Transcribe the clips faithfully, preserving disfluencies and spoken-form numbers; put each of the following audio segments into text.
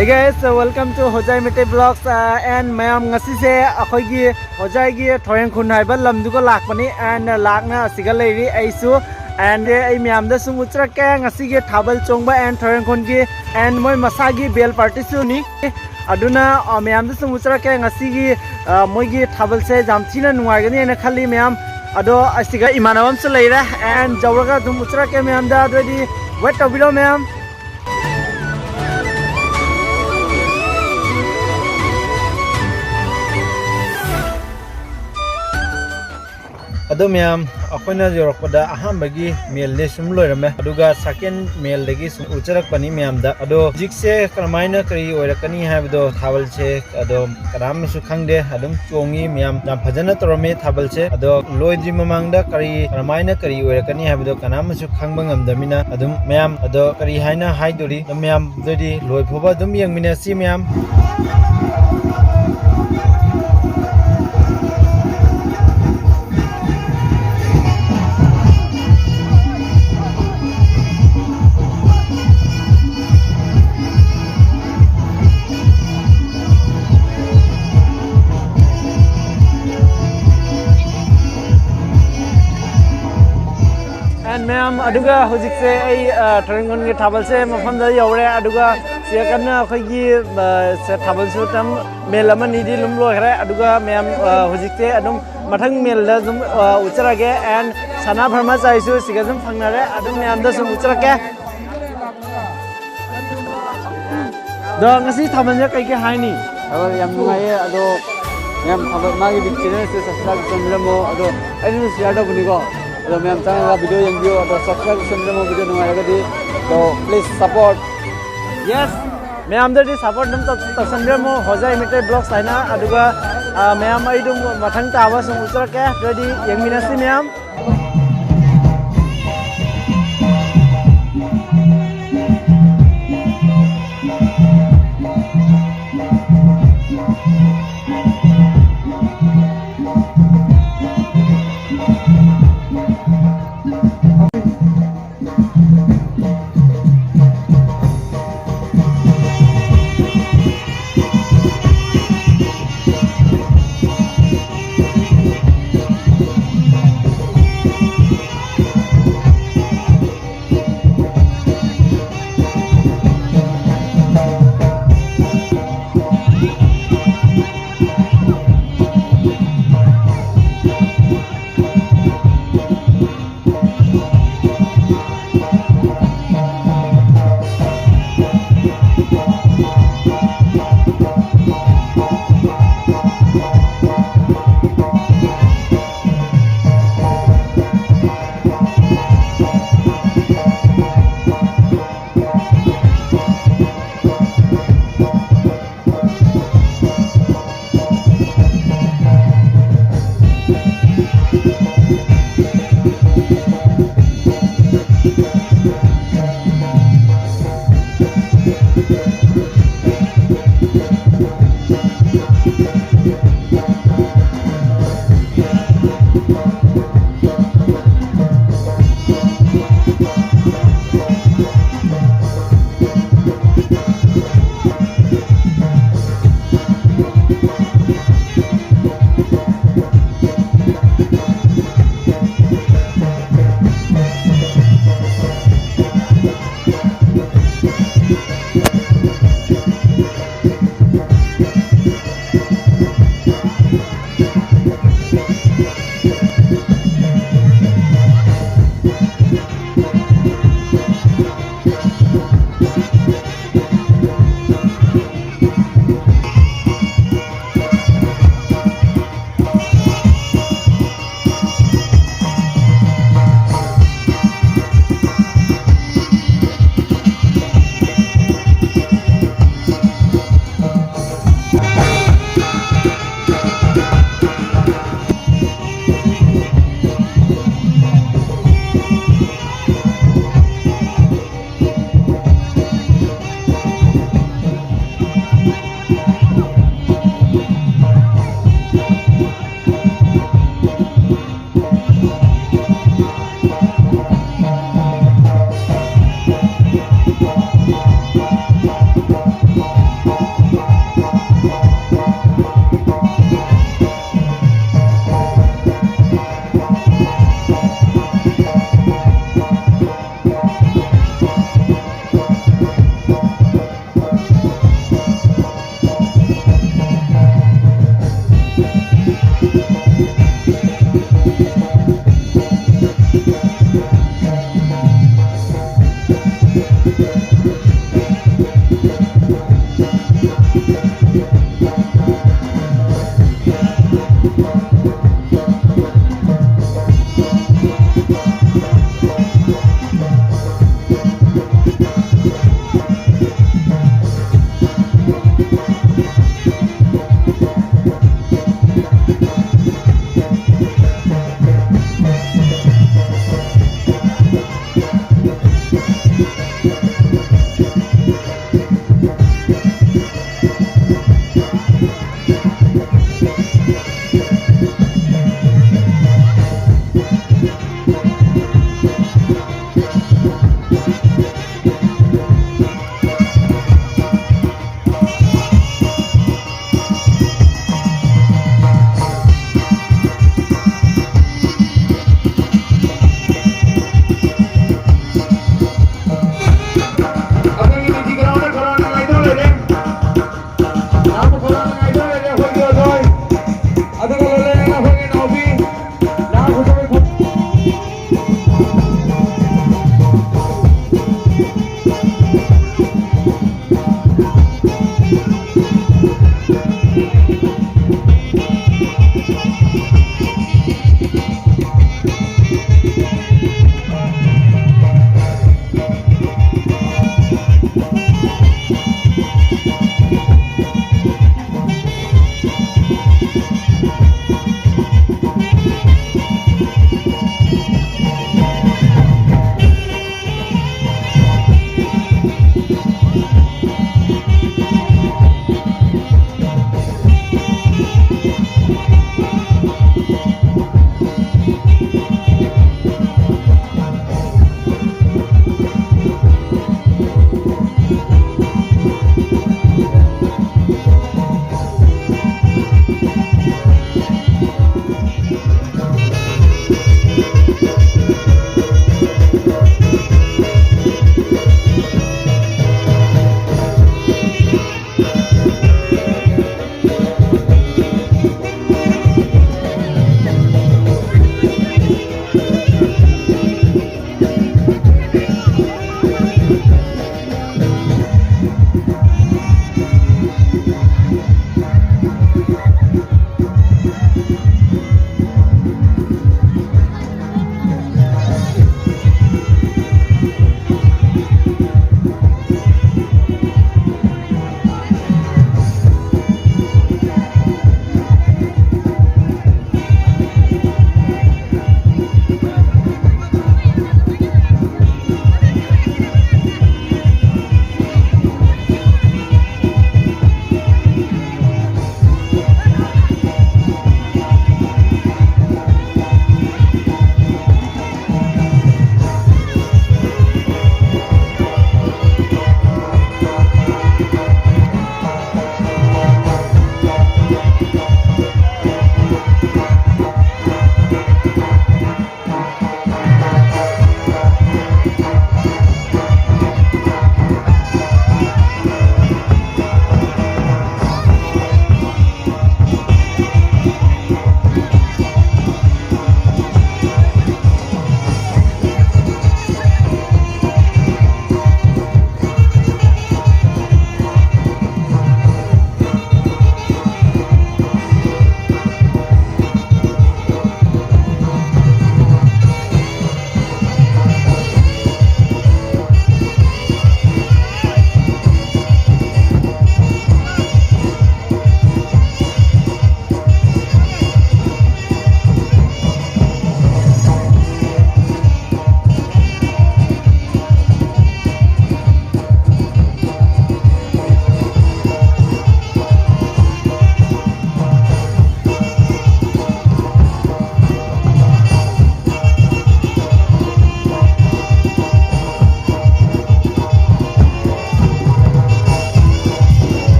Hey guys, uh, welcome to Hojai Meitei Vlogs, uh, and ꯃꯌꯥꯝ, ꯉꯁꯤꯁꯦ ꯑꯩꯈꯣꯏꯒꯤ ꯍꯣꯖꯥꯏꯒꯤ ꯊꯣꯔꯦꯡꯈꯨꯟ ꯍꯥꯏꯕ ꯂꯝꯗꯨꯒ ꯂꯥꯛꯄꯅꯤ, and ꯂꯥꯛꯅ ꯑꯁꯤꯒ ꯂꯩꯔꯤ ꯑꯩꯁꯨ, and ꯑꯩ ꯃꯌꯥꯝꯗ ꯁꯨꯝ ꯎꯠꯆꯔꯛꯀꯦ ꯉꯁꯤꯒꯤ ꯊꯥꯕꯜ ꯆꯣꯡꯕ and ꯊꯣꯔꯦꯡꯈꯨꯟꯒꯤ and ꯃꯣꯏ ꯃꯁꯥꯒꯤ bell partyꯁꯨꯅꯤ꯫ ꯑꯗꯨꯅ, uh, ꯃꯌꯥꯝꯗ ꯁꯨꯝ ꯎꯠꯆꯔꯛꯀꯦ ꯉꯁꯤꯒꯤ, uh, ꯃꯣꯏꯒꯤ ꯊꯥꯕꯜꯁꯦ ꯌꯥꯝ ꯊꯤꯅ ꯅꯨꯡꯉꯥꯏꯒꯅꯤ ꯍꯥꯏꯅ ꯈꯜꯂꯤ ꯃꯌꯥꯝ꯫ ꯑꯗꯣ ꯑꯁꯤꯒ ꯏꯃꯥꯟꯅꯕ ꯑꯃꯁꯨ ꯂꯩꯔꯦ, and ꯌꯧꯔꯒ ꯑꯗꯨꯝ ꯎꯠꯆꯔꯛꯀꯦ ꯃꯌꯥꯝꯗ꯫ ꯑꯗꯨ ꯑꯣꯏꯗꯤ wait ꯇꯧꯕꯤꯔꯣ ꯃꯌꯥꯝ꯫ ꯑꯗꯣ ꯃꯌꯥꯝ, ꯑꯩꯈꯣꯏꯅ ꯌꯧꯔꯛꯄꯗ ꯑꯍꯥꯟꯕꯒꯤ ꯃꯦꯜꯗꯤ ꯁꯨꯝ ꯂꯣꯏꯔꯝꯃꯦ, ꯑꯗꯨꯒ second ꯃꯦꯜꯗꯒꯤ ꯁꯨꯝ ꯎꯠꯆꯔꯛꯄꯅꯤ ꯃꯌꯥꯝꯗ꯫ ꯑꯗꯣ ꯍꯧꯖꯤꯛꯁꯦ ꯀꯔꯝꯍꯥꯏꯅ ꯀꯔꯤ ꯑꯣꯏꯔꯛꯀꯅꯤ ꯍꯥꯏꯕꯗꯣ ꯊꯥꯕꯜꯁꯦ ꯑꯗꯣ ꯀꯅꯥꯝꯅꯁꯨ ꯈꯪꯗꯦ, ꯑꯗꯨꯝ ꯆꯣꯡꯉꯤ ꯃꯌꯥꯝ, ꯌꯥꯝ ꯐꯖꯅ ꯇꯧꯔꯝꯃꯤ ꯊꯥꯕꯜꯁꯦ꯫ ꯑꯗꯣ ꯂꯣꯏꯗ꯭ꯔꯤ ꯃꯃꯥꯡꯗ ꯀꯔꯤ, ꯀꯔꯝꯍꯥꯏꯅ ꯀꯔꯤ ꯑꯣꯏꯔꯛꯀꯅꯤ ꯍꯥꯏꯕꯗꯣ ꯀꯅꯥꯝꯅꯁꯨ ꯈꯪꯕ ꯉꯝꯗꯕꯅꯤꯅ ꯑꯗꯨꯝ ꯃꯌꯥꯝ, ꯑꯗꯣ ꯀꯔꯤ ꯍꯥꯏꯅ ꯍꯥꯏꯗꯣꯔꯤ? ꯑꯗꯣ ꯃꯌꯥꯝ ꯑꯗꯨꯗꯤ ꯂꯣꯏ ꯐꯥꯎꯕ ꯑꯗꯨꯝ ꯌꯦꯡꯃꯤꯟꯅꯁꯤ ꯃꯌꯥꯝ꯫ And ꯃꯌꯥꯝ, ꯑꯗꯨꯒ ꯍꯧꯖꯤꯛꯁꯦ ꯑꯩ, ꯑ, ꯊꯣꯔꯦꯡꯈꯨꯟꯒꯤ ꯊꯥꯕꯜꯁꯦ ꯃꯐꯝꯗ ꯌꯧꯔꯦ꯫ ꯑꯗꯨꯒ ꯁꯤꯗ ꯀꯟꯅ ꯑꯩꯈꯣꯏꯒꯤ, ꯑ, ꯁꯦ ꯊꯥꯕꯜꯁꯨ ꯑꯗꯨꯝ ꯃꯦꯜ ꯑꯃꯅꯤꯗꯤ ꯑꯗꯨꯝ ꯂꯣꯏꯈ꯭ꯔꯦ꯫ ꯑꯗꯨꯒ ꯃꯌꯥꯝ, ꯑ, ꯍꯧꯖꯤꯛꯁꯦ ꯑꯗꯨꯝ ꯃꯊꯪ ꯃꯦꯜꯗ ꯑꯗꯨꯝ, ꯑ, ꯎꯠꯆꯔꯒꯦ꯫ And ꯁꯅꯥ ꯐꯔꯃꯥꯆꯥꯔꯤꯁꯨ ꯁꯤꯒ ꯑꯗꯨꯝ ꯐꯪꯅꯔꯦ꯫ ꯑꯗꯨꯝ ꯃꯌꯥꯝꯗ ꯁꯨꯝ ꯎꯠꯆꯔꯛꯀꯦ꯫ ꯑꯗꯣ ꯉꯁꯤ ꯊꯥꯕꯜꯁꯦ ꯀꯩꯀꯩ ꯍꯥꯏꯅꯤ? ꯊꯥꯕꯜ ꯌꯥꯝ ꯅꯨꯡꯉꯥꯏꯌꯦ꯫ ꯑꯗꯣ ꯃꯌꯥꯝ ꯊꯥꯕꯜ ꯃꯥꯒꯤ ꯕꯤꯛ ꯆꯦꯅꯦꯜꯁꯦ subscribe ꯇꯧꯁꯟꯕꯤꯔꯝꯃꯣ꯫ ꯑꯗꯣ ꯑꯩꯅꯁꯨ share ꯇꯧꯕꯅꯤꯀꯣ꯫ ꯑꯗꯣ ꯃꯌꯥꯝ ꯆꯪꯉꯒ video ꯌꯦꯡꯕꯤꯌꯨ꯫ ꯑꯗꯣ subscribe ꯇꯧꯁꯟꯕꯤꯔꯝꯃꯣ, video ꯅꯨꯡꯉꯥꯏꯔꯒꯗꯤ꯫ ꯑꯗꯣ please support. Yes, ꯃꯌꯥꯝꯗꯗꯤ support ꯑꯗꯨꯝ ꯇꯧ-, ꯇꯧꯁꯟꯕꯤꯔꯝꯃꯣ, ꯍꯣꯖꯥꯏ ꯃꯩꯇꯩ Vlogs ꯍꯥꯏꯅ꯫ ꯑꯗꯨꯒ, ꯑ, ꯃꯌꯥꯝ ꯑꯩ ꯑꯗꯨꯝ ꯃꯊꯪ ꯇꯥꯕ ꯁꯨꯝ ꯎꯠꯆꯔꯛꯀꯦ꯫ ꯑꯗꯨꯗꯤ ꯌꯦꯡꯃꯤꯟꯅꯁꯤ ꯃꯌꯥꯝ꯫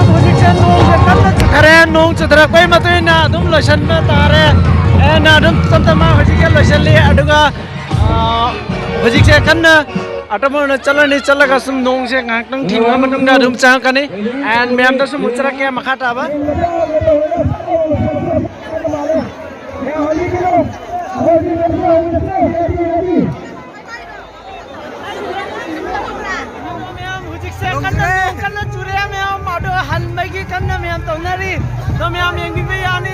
ꯍꯧꯖꯤꯛꯁꯦ ꯅꯣꯡꯁꯦ ꯀꯟꯅ ꯆꯨꯊꯔꯦ꯫ ꯅꯣꯡ ꯆꯨꯊꯔꯛꯄꯒꯤ ꯃꯇꯨꯡ ꯏꯟꯅ ꯑꯗꯨꯝ ꯂꯣꯏꯁꯤꯟꯕ ꯇꯥꯔꯦ꯫ ꯑꯦꯟ ꯑꯗꯨꯝ ꯇꯞ ꯇꯞꯅ ꯍꯧꯖꯤꯛꯁꯦ ꯂꯣꯏꯁꯤꯜꯂꯤ꯫ ꯑꯗꯨꯒ, ꯑ, ꯍꯧꯖꯤꯛꯁꯦ ꯀꯟꯅ ꯑꯇꯣꯞꯄ ꯑꯣꯏꯅ ꯆꯠꯂꯅꯤ꯫ ꯆꯠꯂꯒ ꯁꯨꯝ ꯅꯣꯡꯁꯦ ꯉꯥꯏꯍꯥꯛꯇꯪ ꯊꯤꯡꯉ ꯃꯇꯨꯡꯗ ꯑꯗꯨꯝ ꯆꯪꯉꯛꯀꯅꯤ꯫ ꯑꯦꯟ ꯃꯌꯥꯝꯗꯁꯨ ꯑꯃꯨꯛ ꯆꯠꯂꯛꯀꯦ ꯃꯈꯥ ꯇꯥꯕ꯫ ꯃꯌꯥꯝ ꯍꯧꯖꯤꯛꯁꯦ ꯀꯟꯅ ꯅꯣꯡ ꯀꯟꯅ ꯆꯨꯔꯦ ꯃꯌꯥꯝ꯫ ꯑꯗꯣ ꯍꯟꯕꯒꯤ ꯀꯟꯅ ꯃꯌꯥꯝ ꯇꯧꯅꯔꯤ꯫ ꯑꯗꯣ ꯃꯌꯥꯝ ꯌꯦꯡꯕꯤꯕ ꯌꯥꯅꯤ꯫